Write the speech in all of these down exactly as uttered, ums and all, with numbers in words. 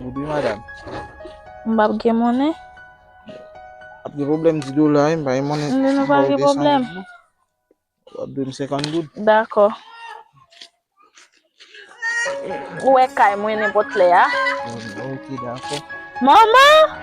Ou di, madanm? M p ap gen monnen. Ap gen pwoblèm di dola, wi, m pa gen monnen. Non, non, pa gen pwoblèm. W ap dwe m senkant goud. Dakò. Ou wè kay mwen nenpòt lè a. Ok, dakò. Manman!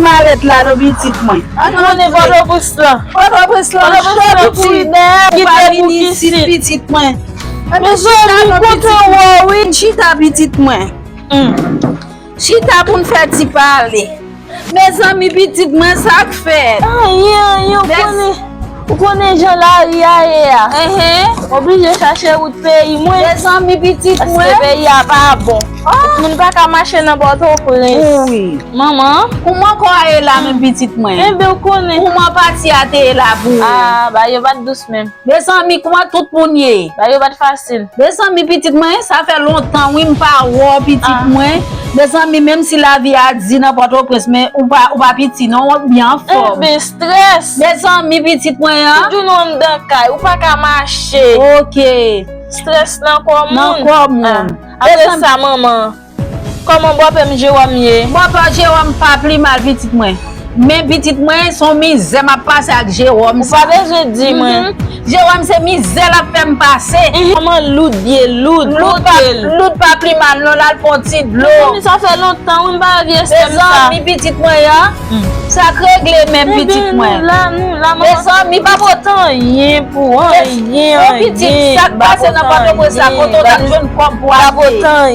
Malèt la non pitit mwen. An nou konnen Pòtoprens lan. Pòtoprens lan cho pitit. Ou pa vin isit pitit mwen. Mezanmi, m kontan wè w wi. Chita pitit mwen. Chita pou n fè ti pale. Mezanmi pitit mwen, sa k fèt? Anyen, anyen, ou konnen, ou konnen jan lari a ye a. Enhen. Oblije chache wout peyi mwen. Mezanmi pitit mwen. Paske peyi a pa bon. Moun pa ka mache nan Pòtoprens. Wi. Manman. Kouman kò a ye la menm pitit mwen? Enben, ou konnen. Kouman pati a te ye la pou ou? Ah, bagay yo pa t dous menm. Mezanmi, kòman tout moun ye? Bagay yo pa t fasil. Mezanmi, pitit mwen, sa fè lontan wi m pa wè w, pitit mwen. Mezanmi, menm si lavi a di nan Pòtoprens, men ou pa, ou pa piti non, w byen anfòm. Enben, strès. Mezanmi, pitit mwen an. Tout jounen w anndan kay, ou pa ka mache. Ok. Strès nan kò moun. Nan kò moun. Ah. Apre sa, manman. Kòman bòpè m Jewòm ye? Bòpè w Jewòm pa pi mal pitit mwen. Men pitit mwen, se yon mizè m ap pase ak Jewòm sa. Ou pa bezwen di mwen. Jewòm se mizè l ap fè m pase. Kòman Loud ye? Loud, kote l? Loud pa pi mal non, l al pran ti dlo. Mezanmi, sa fè lontan wi m pa wè vye sè m sa. Mezanmi, pitit mwen an. Sa k regle menm pitit mwen. Mezanmi, pa pot anyen pou anyen, anyen. Pitit, sa k pase nan Pòtoprens la, kote w t ap jwenn kòb pou achte?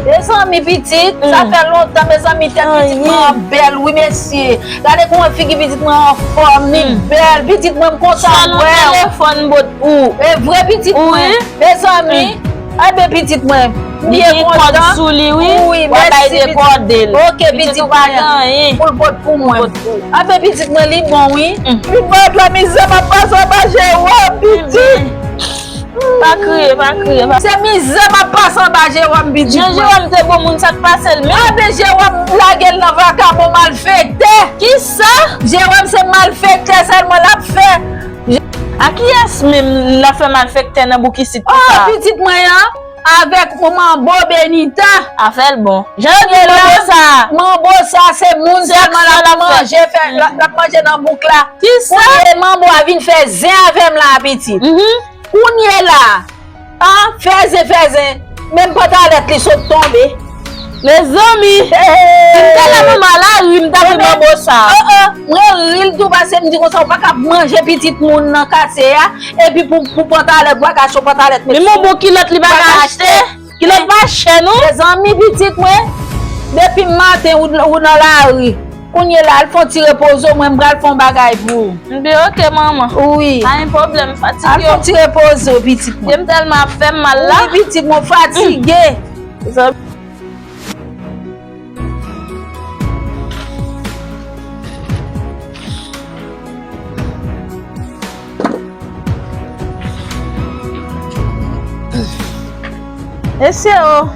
Mezanmi, pitit, sa fè lontan, mezanmi, tèt pitit mwen an bèl wi mesye. Gade kouman figi pitit mwen anfòm, li bèl. Pitit mwen, m kontan wè w. Ou e vre pitit mwen. Mezanmi, enben pitit mwen, m byen kontan. Li gen kòd sou li wi. Wi, mèsi pitit. W ap bay dekòde l. Ok, pitit mwen. Pou l pot pou mwen. Enben pitit mwen, li bon wi. Li bon, la mizè m ap pase anba Jewòm, pitit. Pa kriye, pa kriye. Se mizè m ap pase anba Jewòm, pitit mwen. Jan Jewòm te bon moun, sa k pase l menm? Enben Jewòm lage l nan vakabon malfektè. Kisa? Jewòm se malfektè sèlman l ap fè. A kiyès menm l ap fè malfektè nan bouk isit konsa? Oh, pitit mwen an, avèk manbo Benita. Afè l bon. Jan l gen manbo sa. Manbo sa, se moun sèlman l ap manje, fè, l ap, l ap manje nan bouk la. Kisa? Kounye manbo a vin fè zen avè m la, pitit. Kounye la, Ah, fè zen, fè zen. Menm pantalèt li sot tonbe. Mezanmi! Si m te la manman la ri, m ta ri manbo sa. Mwen ri l tou paske m di konsa, ou pa ka ap manje pitit moun nan katye a, epi pou, pou pantalèt, ou pa ka achte yon pantalèt. Men manbo kilòt li pa ka achte. Kilòt pa chè non. Mezanmi, pitit mwen, depi maten ou, ou nan lari. Kounye la, al fè yon ti repoze w, mwen m pral fè yon bagay pou ou. Enben, ok, manman. Wi. Pa gen pwoblèm, fatige w. Al fè yon ti repoze w, pitit mwen. Pye m tèlman ap fè m mal la. Wi, pitit mwen, w fatige. Mesye o,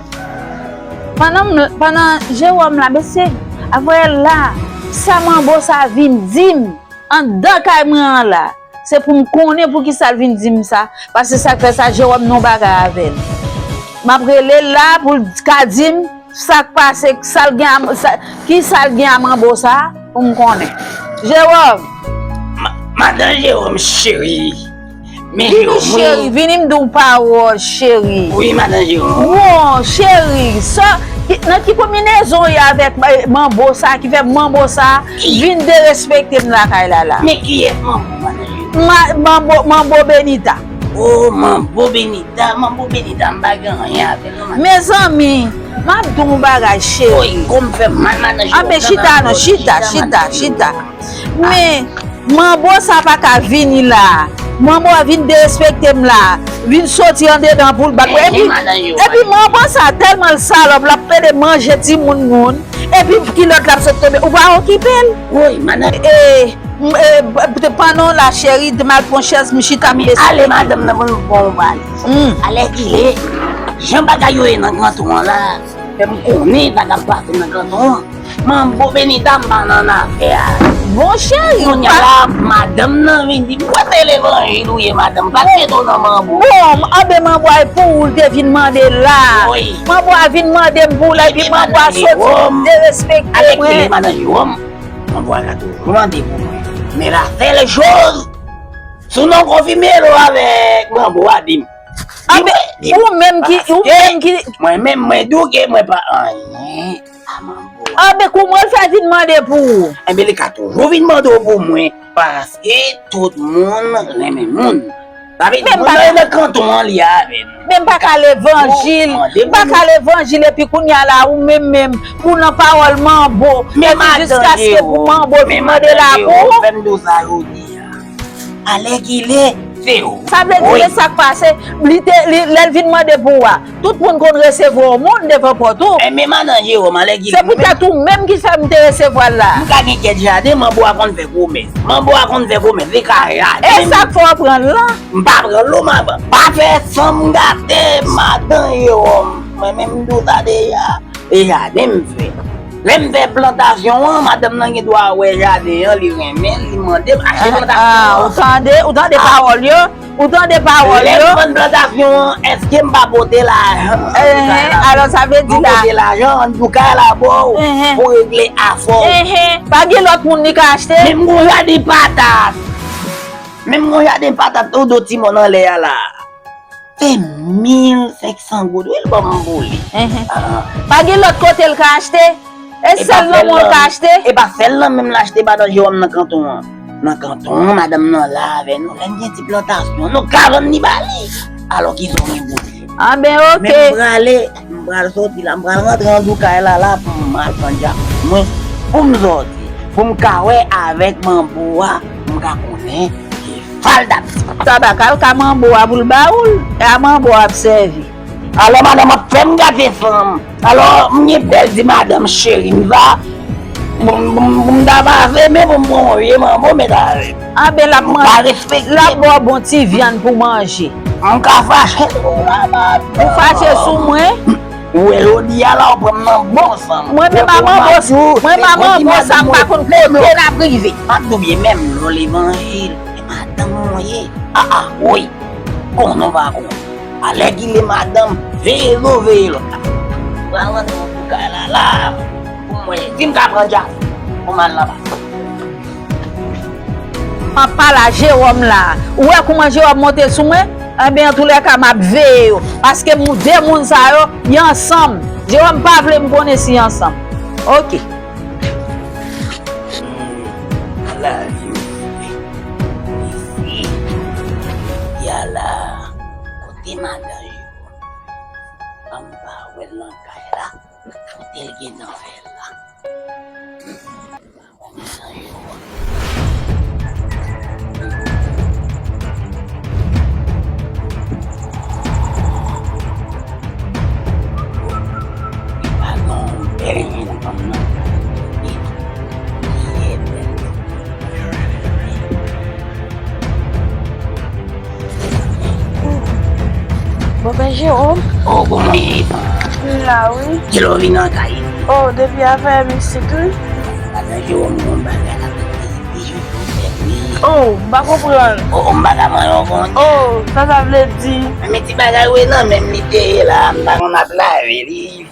pandan m, pandan Jewòm la, mesye, apre la, sa manbo sa vin di m anndan kay mwen an la, se pou m konnen poukisa l vin di m sa, paske sa k fè sa, Jewòm nan yon bagay avè l. M ap rele l la pou l ka di m, Sa k pase, sa l gen a, sa, ki sa l gen a manbo sa a, pou m konnen. Jewòm! Ma, Madan Jeròm cheri. Men Jeròm, wi. Vini cheri, vini m di w pawòl cheri. Wi, madan Jeròm. Bon, cheri, sa, ki, nan ki konbinezon w ye avèk, eh, manbo sa, ki fè manbo sa vin derespekte m lakay la la? Men kiyès manbo, madan Jeròm? Ma-, manbo, manbo Benita. Oh, manbo Benita, manbo Benita, m pa gen anyen avè l non, madan. Mezanmi, m ap di w yon bagay cheri. Oy, kò m fè mal, madan Jeròm. Ah, men chita non, chita, chita, chita. Men, manbo sa pa ka vini la. Manbo a vin derespekte m la. Vin soti andedan pou l bat mwen. Epi, epi manbo sa tèlman l salòp, l ap plede manje timoun moun. Epi kilòt l ap sot tonbe. Ou pa okipe l. Wi, madan. E, m, e, b-, pandan w la, cheri, m al pran chèz, m chita, m bese. Ale, madanm nan, pou nou pran yon valiz. Alèkile, jan bagay yo ye nan kanton an la, fè m konnen sa k ap pase nan kanton an. Manbo Benita, m pa nan afè a. Bon, cheri, kounye a la, madanm nan vin di m, "Wè, se levanjil ou ye, madanm, pa t ret w nan manbo." Bon, anben manbo a e pou ou l te vin mande la. Wi. Manbo a vin mande m pou ou la, epi manbo a soti derespekte mwen. Alèkile, madan Jeròm, manbo a ka toujou mande pou mwen. Men la sèl choz, si w nan konfime l avèk manbo a, di m. Anben, ou menm ki, ou menm ki. Mwen menm, mwen di w ke mwen pa anyen a manbo a. Anben, kouman l fè vin mande pou ou? Enben, li ka toujou vin mande w pou mwen, paske tout moun renmen moun. Sa vle di, moun nan nan kanton an, li avè nou. Men m pa ka levanjil, m pa ka levanjil, epi kounye a la, ou menm menm, ou nan pawòl manbo, epi jiskaske pou manbo vin mande la pou ou. Fè m di w sa jodi a. Alèkile, se ou. Sa vle di, men sa k pase, li te, li, lè l vin mande pou ou a, tout moun konn resevwa yon moun devan pòt ou. Enben, madan Jeròm, alèkile. Se poutèt ou menm ki fè m te resevwa l la. M ka gen kèk jaden, manbo a konn fè pwomès. Manbo a konn fè pwomès, li ka jaden. E sa k fè w pran l lan? M pa pran l non, madan. Pa fè san m gate, madan Jeròm. Mwen menm m di w sa deja. E jaden m fè. Lè m fè plantasyon an, madanm nan gen dwa wè jaden an, li renmen l, li mande m achte plantasyon an. Ah, ou tande, ou tande pawòl yo? Ou tande pawòl yo? Lè m vann plantasyon an, èske m pa pote lajan? Alò, sa vle di la. M pote lajan, ann di w kay la ba w pou regle afè w. Pa gen lòt moun li ka achte? Men m gon jaden patat. Men m gon jaden patat, ou do ti mòn anlè a la. Se mil senk san goud, wi, l ban m pou li. Enhen. Ah. Pa gen lòt kote l ka achte? E sèl nan mwen l ka achte? E pa sèl nan menm l achte, madan Jeròm, nan kanton an. Nan kanton an, madanm nan la avè nou. Lè n gen ti plantasyon, nou ka vann li ba li. Alò, kisa w gen pou di? Anben, oke. Men m prale, m pral soti la, m pral rantre anndan kay la, la, pou m al pran djab mwen, pou m soti, pou m ka wè avèk manbo a, pou m ka konnen. Sa l t ap di. Sa pa ka al ka manbo a pou l ba ou l, e a manbo a ap sèvi. Alò, madanm ap fè m gate san m. Alò, m gen pèdi madanm cheri m sa. Pou m, pou m, pou m ta pase, men pou m pran yon vye manbo, met avè m. Anben, l ap manje, l ap ba w bon ti vyann pou manje. M ka fache sou ou la, madanm. Ou fache sou mwen? Ou wè jodi a la, ou pran m nan bon san m. Mwen menm a manbo, mwen menm a manbo sa, m pa konn kote n ap rive. M ap di w byen, menm lè w levanjil, e madanm ou ye. Ah, ah, wi. Konnen w pa konnen. Alèkile madanm, veye zo, veye lòt la. Pral rantre nan kou kay la, la, pou m wè si m ka pran djab pou m al nan pa. M ap pale a Jewòm la. Ou wè kouman Jewòm monte sou mwen? Enben, antoulèka, m ap veye yo. Paske mou-, de moun sa yo, y ansanm. Jewòm pa vle m konnen si y ansanm. Oke. Ala, isi, yala, kote madan Jewòm? An m pa wè l nan kay la. Kote l gentan fè la? Bòpè Jewòm. Oh, kòman w ye? M la, wi. Kilè w vin nan kay? Oh, depi avè misik, wi. Madan Jewòm, gon bagay la. Oh, m pa konprann. Oh, oh, m pa ka manyen w konnya. Oh, sa sa vle di? Men ti bagay ou ye nan men m li te ye la, m pa konn ap lave li.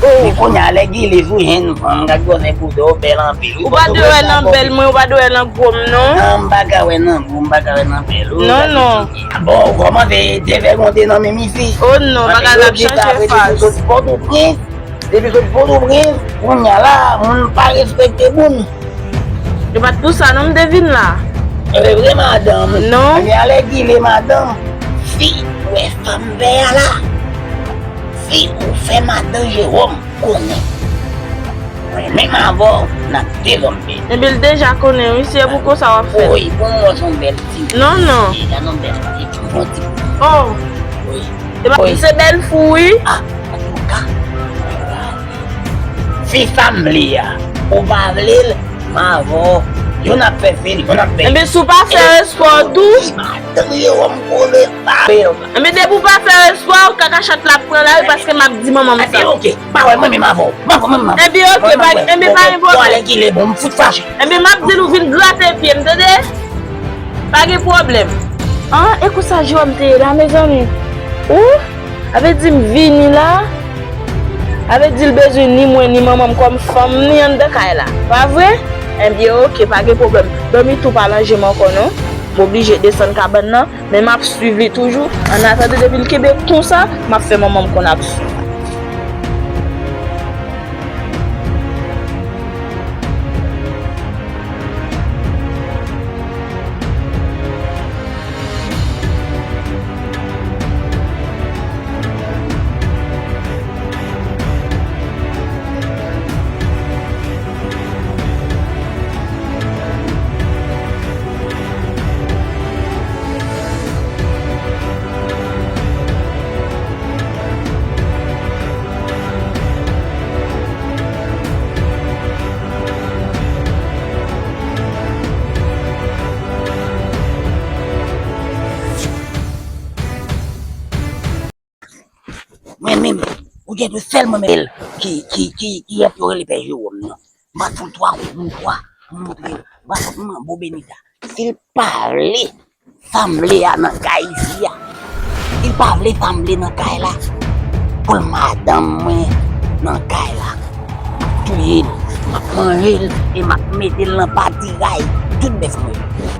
Men kounye a lè Giles ou jwenn fanm, gad gwosè bouda w, bèl anpil. Wi, ou pa dwe wè nan bèl mwen, ou pa dwe wè nan gwo m non. Non, m pa ka wè nan gwo, m pa ka wè nan bèl. Non, non. Bon, ou kòmanse te fè konte nan menm isi. Oh non, bagay la ap chanje faz. Depi sot Pòtoprens, depi sot Pòtoprens, kounye a la, moun pa respekte moun. E pa t pou sa non m te vin la. E vre madanm. Non. Ebyen alèkile madanm. Si ou wè fanm vè a la, si ou fè madan Jewòm konnen. Mwen menm avè w n ap dezòm beni. Ebyen l deja konnen wi, se pou konsa w ap fè. Wi, pou mwen se yon bèl ti. Non, non. Deja non bèl ti, yon ti. Oh. Wi. E pa se bèl fou wi. Ah, antouka. Si sa m vle a, ou pa vle l, m avè w. Youn ap fè fil, youn ap fè. Ebyen si w pa fè respè w tou. Madan Jewòm konnen sa. Ebyen depi w pa fè respè w, kaka chat la ap pran lari paske m ap di manman m sa. Ebyen oke, pa wè mwen menm avè w. M avè w menm avè w. Ebyen oke, pa, ebyen pa gen pwoblèm. Alèkile bon, m fout fache. Ebyen m ap di l ou vin grate pye m, tande? Pa gen pwoblèm. An, e konsa Jewòm te ye la, mezanmi? Ou? A vle di m vini la, a vle di l bezwen ni mwen ni manman m kòm fanm ni anndan kay la. Pa vre? Ebyen, oke, pa gen pwoblèm. Dòmi tou pa nan je m ankò non. M oblije desann kabann nan, men m ap swiv li toujou. Annatandan, depi l kenbe konsa, m ap fè manman m konn ap swiv. Mwen menm, ou gen dwe sèlman mete l ki, ki, ki, ki ap yo rele pè Jewòm nan. M ap fè l twa kout moun twa pou montre l. M ap fè l manbo Benita. Si l pa vle sanble a nan kay isi a, si l pa vle sanble nan kay la, pou l madanm mwen nan kay la. M ap touye l, m ap manje l e m ap mete l nan patiray tout bèf mwen yo.